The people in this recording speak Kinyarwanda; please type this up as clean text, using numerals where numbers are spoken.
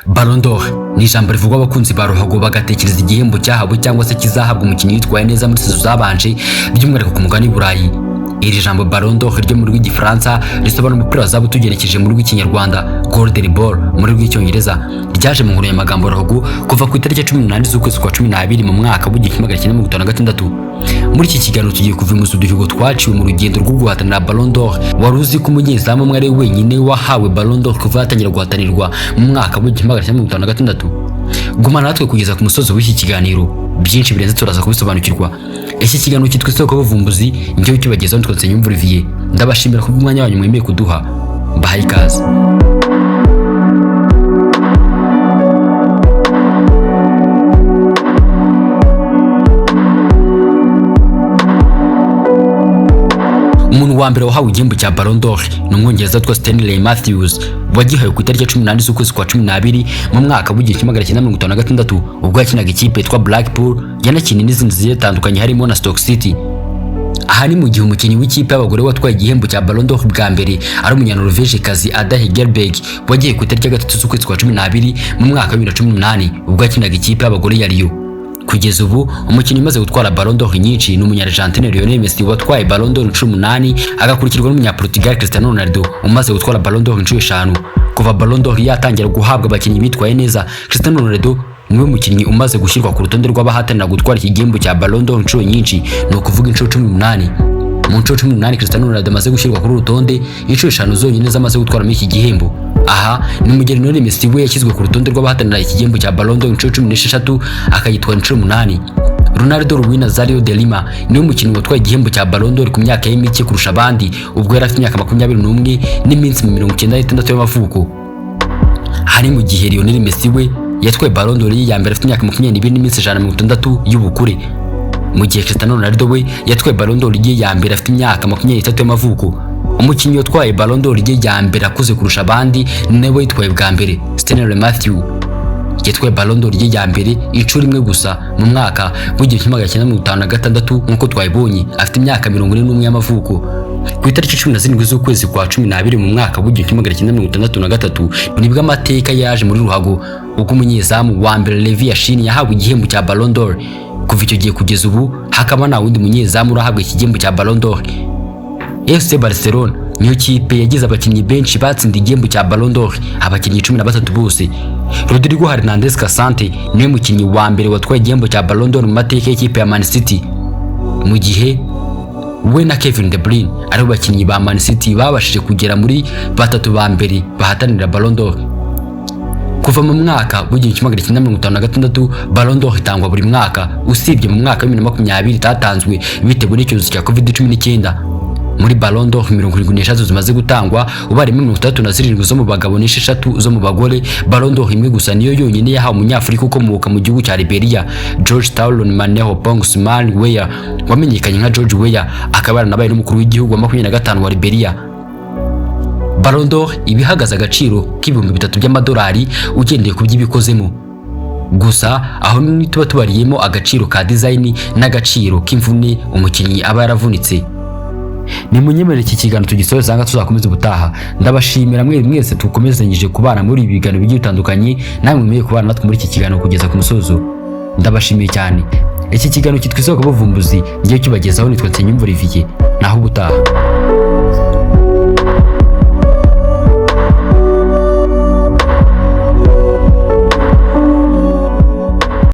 Ballon d'Or ni ijambo rivugwa abakunzi ba ruhago bagatekereza igihembo cyahawe cyangwa se kizahabwa umukinnyi witwaye neza muri saison zabanje, by'umwihariko ku mugabane w'i Burayi. Iri jambo Ballon d'Or ryo mu rw'igifaransa risobanura umupira wa zahabu, tugerekeje mu rw'ikinyarwanda Golden Ball mu rw'icyongereza, ryaje mu nkoranyamagambo ruhago kuva ku itariki ya 18 z'ukwezi kwa 12 mu mwaka w'1956. Muri iki kiganiro tugiye kuva imuzi uduhigo twaciwe mu rugendo rwo guhatanira Ballon d'Or. Wari uzi ko umunyezamu umwe ari we wenyine wahawe Ballon d'Or kuva yatangira guhatanirwa mu mwaka w'1956? Gumana natwe kugeza ku musozi w'iki kiganiro, byinshi birenze turaza kubisobanukirwa. Iki kiganiro cyitwa Isoko y'Ubuvumbuzi, njyewe ukibagezaho nitwa Nsengiyumva Olivier. Ndabashimira kubw'umwanya wanyu mwemeye kuduha, mbahaye ikaze. Umuntu wa mbere wahawe igihembo cya Ballon d'Or ni umwongereza witwa Stanley Matthews, wagihawe ku itariki ya 18 z'ukwezi kwa 12 mu mwaka w'1956, ubwo yakinaga ikipe yitwa Blackpool, yanakinnye n'izindi zigiye zitandukanye harimo na Stoke City. Aha ni mu gihe umukinnyi w'ikipe y'abagore watwaye igihembo cya Ballon d'Or bwa mbere ari umunyanoruveje-kazi Ada Hegerberg, wagiye ku itariki ya 3 z'ukwezi kwa 12 mu mwaka wa 2018, ubwo yakinaga ikipe y'abagore ya Lyon. Kugeza ubu umukinnyi umaze gutwara Ballon d'Or nyinshi ni umunya-Argentine Lionel Messi watwaye Ballon d'Or inshuro 8, agakurikirwa n'umunya-Portugal Cristiano Ronaldo umaze gutwara Ballon d'Or inshuro 5. Kuva Ballon d'Or yatangira guhabwa abakinnyi bitwaye neza, Cristiano Ronaldo niwe mukinnyi umaze gushyirwa ku rutonde rw'abahatanira gutwara iki gihembo cya Ballon d'Or inshuro nyinshi, ni ukuvuga inshuro 18. Mu nshuro 18 Cristiano Ronaldo amaze gushyirwa kuri uru rutonde, inshuro 5 zonyine zamaze gutwaramo iki gihembo. Aha ni mu gihe Lionel Messi we yashyizwe ku rutonde rw'abahatanira iki gihembo cya Ballon d'Or inshuro 16, akagitwara inshuro 8. Ronaldo Luis Nazario de Lima niwe mukinnyi watwaye igihembo cya Ballon d'Or ku myaka ye mike kurusha abandi, ubwo yari afite imyaka 21 n'iminsi 96 y'amavuko. Hari mu gihe Lionel Messi we yatwaye Ballon d'Or ye ya mbere afite imyaka 22 n'iminsi 160 y'ubukure, mu gihe Cristiano Ronaldo we yatwaye Ballon d'Or ye ya mbere afite imyaka 23 y'amavuko. Umukinnyi watwaye Ballon d'Or ye ya mbere akuze kurusha abandi nawe yitwaye bwa mbere, Stanley Matthew, yatwaye Ballon d'Or ye ya mbere inshuro imwe gusa mu mwaka w'1956, nk'uko twabibonye, afite imyaka 41 y'amavuko. Ku itariki 17 z'ukwezi kwa 12 mu mwaka w'1963 nibwo amateka yaje muri ruhago, ubwo umunyezamu wa mbere Levi Yashin yahawe igihembo cya Ballon d'Or. Kuva icyo gihe kugeza ubu hakaba nta wundi munyezamu urahabwa iki gihembo cya Ballon d'Or. FC Barcelona niyo kipe yagize abakinnyi benshi batsindiye igihembo cya Ballon d'Or, abakinnyi 13 bose. Rodrigo Hernandez Casante niwe mukinnyi wa mbere watwaye igihembo cya Ballon d'Or mu mateka y'ikipe ya Man City, mu gihe we na Kevin De Bruyne aribo bakinnyi ba Man City babashije kugera muri batatu ba mbere bahatanira Ballon d'Or. Kuva mu mwaka w'1956 Ballon d'Or itangwa buri mwaka, usibye mu mwaka wa 2020 itatanzwe bitewe n'icyorezo cya Covid-19. Muri Ballon d'Or 73 zimaze gutangwa, ubarimo 67 zo mu bagabo n'esheshatu zo mu bagore, Ballon d'Or imwe gusa niyo yonyine yahawe umunyafurika ukomoka mu gihugu cya Liberia, George Talon Maneho Pong Weah, wamenyekanye nka George Weah, akaba yaranabaye n'umukuru w'igihugu wa 25 wa Liberia. Ballon d'Or iba ihagaze agaciro k'3,000 by'amadolari ugendeye ku by'ibikozemo gusa, aho tuba tubariyemo agaciro ka design n'agaciro k'imvune umukinnyi aba yaravunitse. Nimunyemerere iki kiganiro tugisoze cyangwa tuzakomeza ubutaha. Ndabashimira mwe mwese tukomezanyije kubana muri ibi biganiro bigiye bitandukanye, namwe mwemeye kubana natwe muri iki kiganiro kugeza ku musozo, ndabashimiye cyane. Iki kiganiro cyitwa Isoko y'Ubuvumbuzi, ngiye kibagezaho nitwa Nsengiyumva Olivier, naho ubutaha.